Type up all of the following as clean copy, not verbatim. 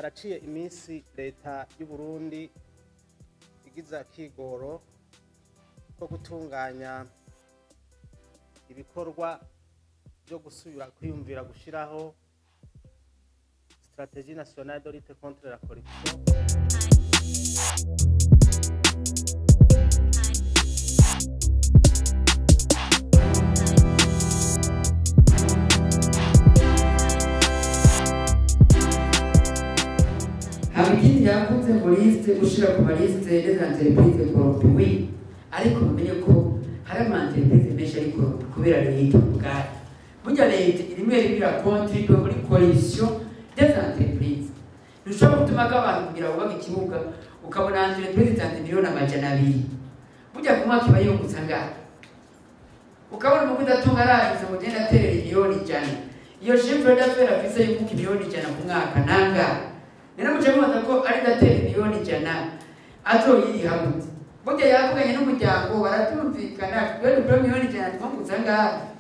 Haraciye iminsi leta y'u Burundi igize akigoro ko gutunganya ibikorwa byo gusubira kwiyumvira gushiraho stratégie nationale de lutte contre la corruption. Ikindi yavuze ngo liste gushira ku maliste des entreprises corrompues, oui, ariko mumenye ko hari ama entreprise menshi ari corrompues kubera leta ubwayo. Burya leta irimo irabira contribuer muri corruption des entreprises. Ntushobora gutuma abantu kugira bubake ikibuga ukabona entreprise itanze 200 miliyoni, burya ku mwaka iba yungutse angahe? Ukabona umuguzi atunga arangiza ngo ugende aterera 100 miliyoni, iyo chiffre d'affaires afise yunguka 100 miliyoni ku mwaka nangahe? Rero muce mubaza ko ari ndatera 100 miliyoni azoyiriha gute? Burya yavuganye n'umuryango baratumvikana, twebwe dukora 100 miliyoni twungutse angahe?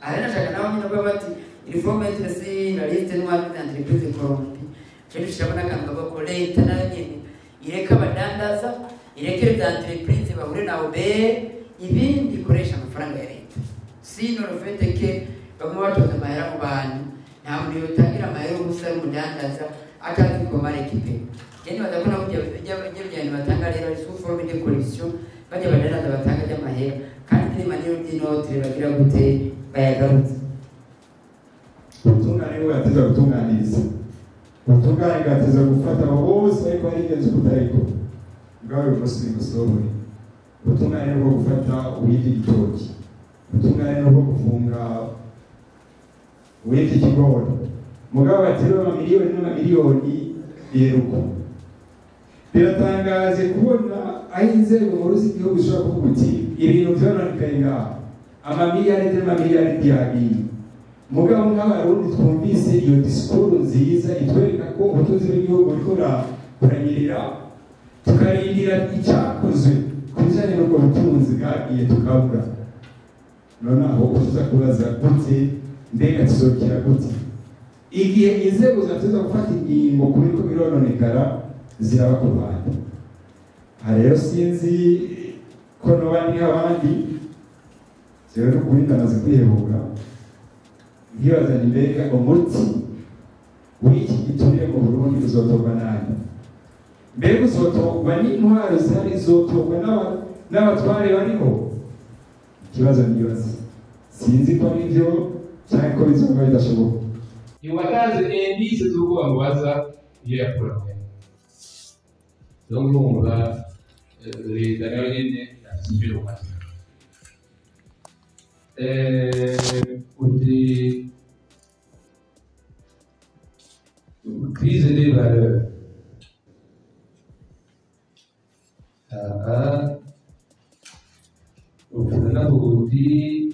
Aha nashaka nabo nyine bavuga bati il faut mettre sur la liste noire des entreprises corrompues. Cyo dushiramo n'akantu kavuga ko leta nayo nyene ireka abadandaza, ireke les entreprises bahure na OBR, ibindi ikoresha amafaranga ya leta. Sinon, le fait que baguma batoza amahera mu bantu, nta muntu yotangira amahera ubusa y'umudandaza atazi ko récupérer. Je nibaza ko nabo bijya batanga rero ari sous forme de corruption, bajya badandaza batanga ry'amahera kandi d'une manière ou d'une autre bagira gute bayagarutse. Ubutungane bwo bwateza gutunganiriza, ubutungane bwateza gufata abo bose ariko barigenza ukutariko bwawe. Uyu munsi ni ubutungane bwo gufata uwibye igitoki, ubutungane bwo gufunga uwibye ikigori, mugabo baterura amamiliyoni n'amamiliyoni biheruka. Biratangaje kubona aho inzego nkuru z'igihugu zishobora kuvuga uti ibintu vyononekaye ngaha, amamiliyaridi n'amamiliyaridi yagiye, mugabo nk'Abarundi twumvise iyo disikuru nziza itwereka ko ubutunzi bw'igihugu buriko buranyerera, tukarindira icyakozwe ku bijanye n'ubwo butunzi bwagiye tukabura. Noneho uza kubaza gute? Mbega tuzokira gute igihe inzego zateza gufata ingingo ku biriko birononekara ziraba ku ruhande? Aha rero sinzi ko noba ndi nk'abandi, jewe n'ukuri ndamaze kwihebura, nkibaza ni mbega umuti w'iki giturire mu Burundi uzotorwa nande? Mbega uzotorwa n'intwaro zihari? Uzotorwa n'abatware bariho? Ikibazo nibaza, sinzi ko ari byo cyangwa ko bizoba bidashoboka. Ntiwatanze indice z'uko bamubaza iyo yakura. Donc urumva leta nayo nyene afite icyo yubatse. Uti crise des valeurs, aha uvuga uti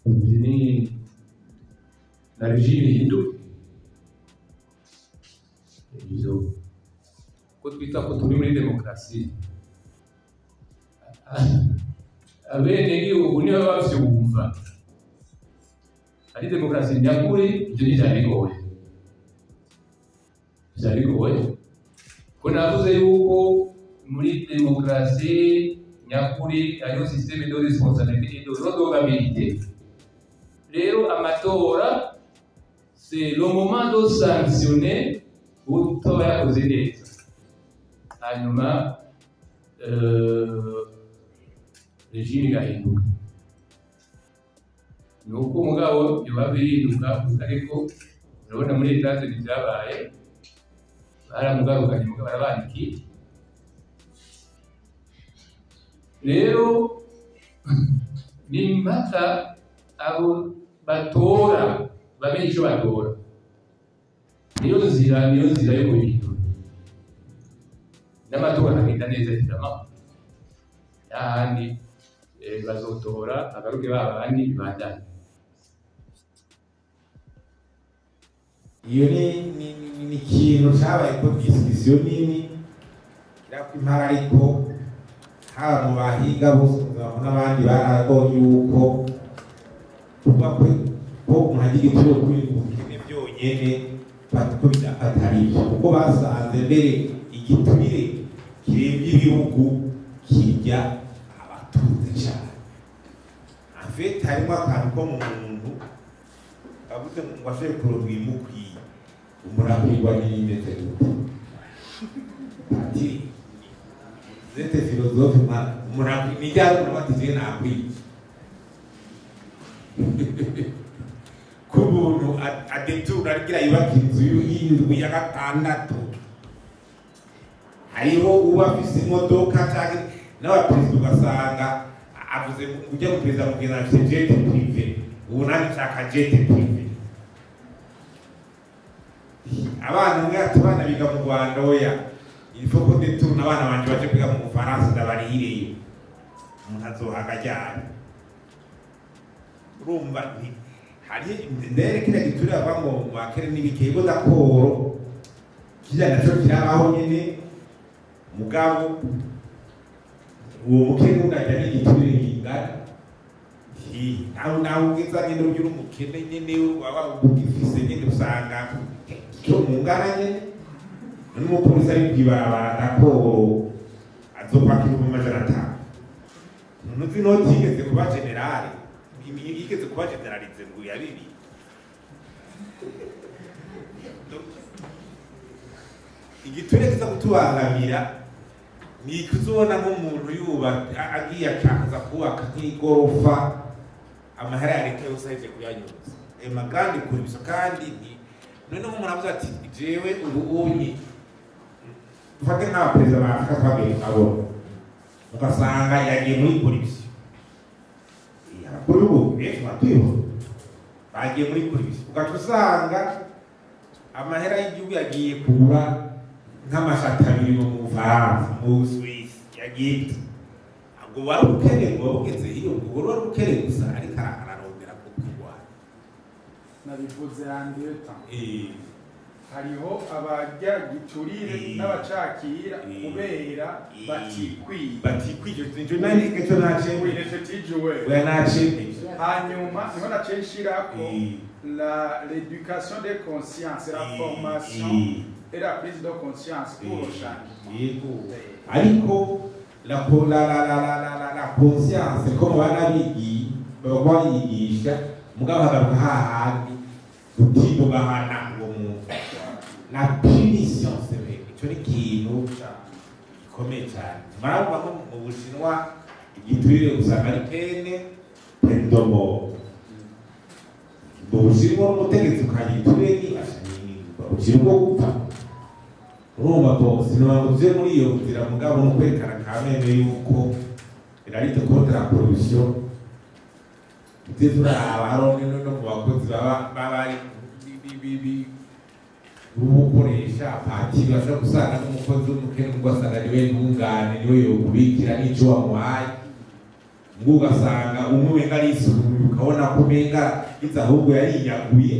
uti ni la régime ihinduke. Ivyo ko twita ko turi muri demokarasi, abenegihugu nibo bavyumva ari demokarasi nyakuri. Ivyo ntivyari bigoye, vyari bigoye ko navuze yuko muri demokarasi nyakuri hariho système de responsabilité et de redevabilité. Rero amatora, c'est le moment de sanctionner utoba yakoze neza, hanyuma régime igahinduka. Ni uko umugabo yoba bihinduka, ariko urabona muri Etats-Unis byabaye, baramugarukanye mugabo barabandikiye. Rero ni impaka abo batora bamenye icyo batora, niyo nzira, niyo nzira yo guhindura n'amatora akagenda neza. Évidemment, ahandi bazotora agaruke ba bandi bandanye. Iyo ni ikintu cyabaye ko discussion nini kirako impara, ariko haba mu bahinga bose n'abandi barabonye yuko Kuvuga ko umuntu agira igituro kuri ubukene byonyene ko atari byo, kuko basanze mbere igiturire kirembye ibihugu kirya abatunze cyane. En fait harimo akantu ko mu muntu avuze ngo ashoboye kuronka ibimukwiye, umuntu akwirwa n'ibimeze gute? Ati zete philosophe umuntu nijyari umuntu batije nakwiye kubuntu adetura agira yubaka inzu y'indwi ya gatandatu, hariho uba afise imodoka canke n'abaperezida ugasanga avuze ujya mu perezida mugenzi afise jet privé, ubu nanjye nshaka jet privé. Abana umwe ati abana biga mu Rwanda, oya il faut ko détourne abana banje baje kwiga mu Bufaransa ndabarihireyo, umuntu azohaga ryari? Urumva hari ndere kiriya giturire bava ngo bakere n'ibikego dakoro kirya naco kirabaho nyene, mugabo uwo mukene unajya n'igiturire kingana nawe nawe ugeza nyene ugira umukene nyene waba ugifise nyene usanga cyo mungana nyene n'umupolisi ari kw'ibarabara dakoro azopaka 500,000. Ntuzi inoti yigeze kuba generale, yigeze kuba generalize ngo ya bibi. Igiturire kiza kutubangamira ni kuzobona nk'umuntu yubaka agiye akaza kubaka nk'igorofa, amahera ya leta yose ahejeje kuyanyuza ayo magrande corruption. Kandi none nk'umuntu avuze ati jewe ubu unyi dufate nk'abaperezida ba Afurika twagiye tukabona, ugasanga yagiye muri corruption. Abakuru b'ibihugu benshi batuyobora bagiye muri corruption, ugaca usanga amahera y'igihugu yagiye kugura nk'amashati abiri mu Bufaransa, mu Busuwisi, yagiye ngo wari ubukene ngo bugeze iyo ngo wari ubukene gusa, ariko ararondera kurwana. Nabivuze en deux temps, hariho abarya giturire n'abacakira kubera batikwiye batikwiye. Icyo nari icyo nacemeye oya nacemeye. Hanyuma niho naciye nshirako l'éducation des consciences, la formation et la prise de conscience pour le changement. Yego, ariko la la la la la la la conscience ko bana bigiye baba bigisha mugabo hagaruka hahandi utidugahana uwo muntu. La punition c'est vrai, icyo ni ikintu gikomeye cyane. Murabona ko mu Bushinwa igiturire usanga ari pene de mort. Mu Bushinwa umutegetsi ukagira igiturire ni ubwo gupfa. Urumva ko sinabanje muri iyo nzira, mugabo no kwerekana kameme yuko la lutte contre la corruption tuteze uraba hariho no mu bakozi baba bari gukoresha pati bashobora gusanga n'umukozi w'umukene ugasanga niwe ntungane niwe yokubikira n'ico wamuhaye, ngo ugasanga umwe umenga arisukuye ukabona ko umenga iza ahubwo yariyaguye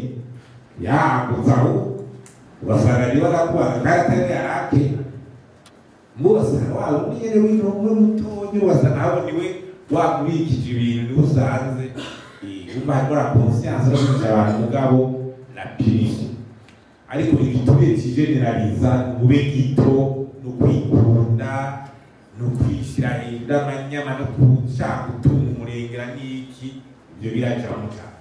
yagutse ahubwo ugasanga niba arakubaza kandi atari yarake, ngo ugasanga wa wundi nyene w'intumwe mutonyi ugasanga ahubwo niwe wakubikije ibintu niwe usanze wumva harimo la conscience no kwica abantu mugabo la punition. Ariko igiturire kigeneraliza ube gito no kwikunda no kwishyira hejuru amanyama no gushaka gutunga umurengera n'iki, ibyo birajamo cyane.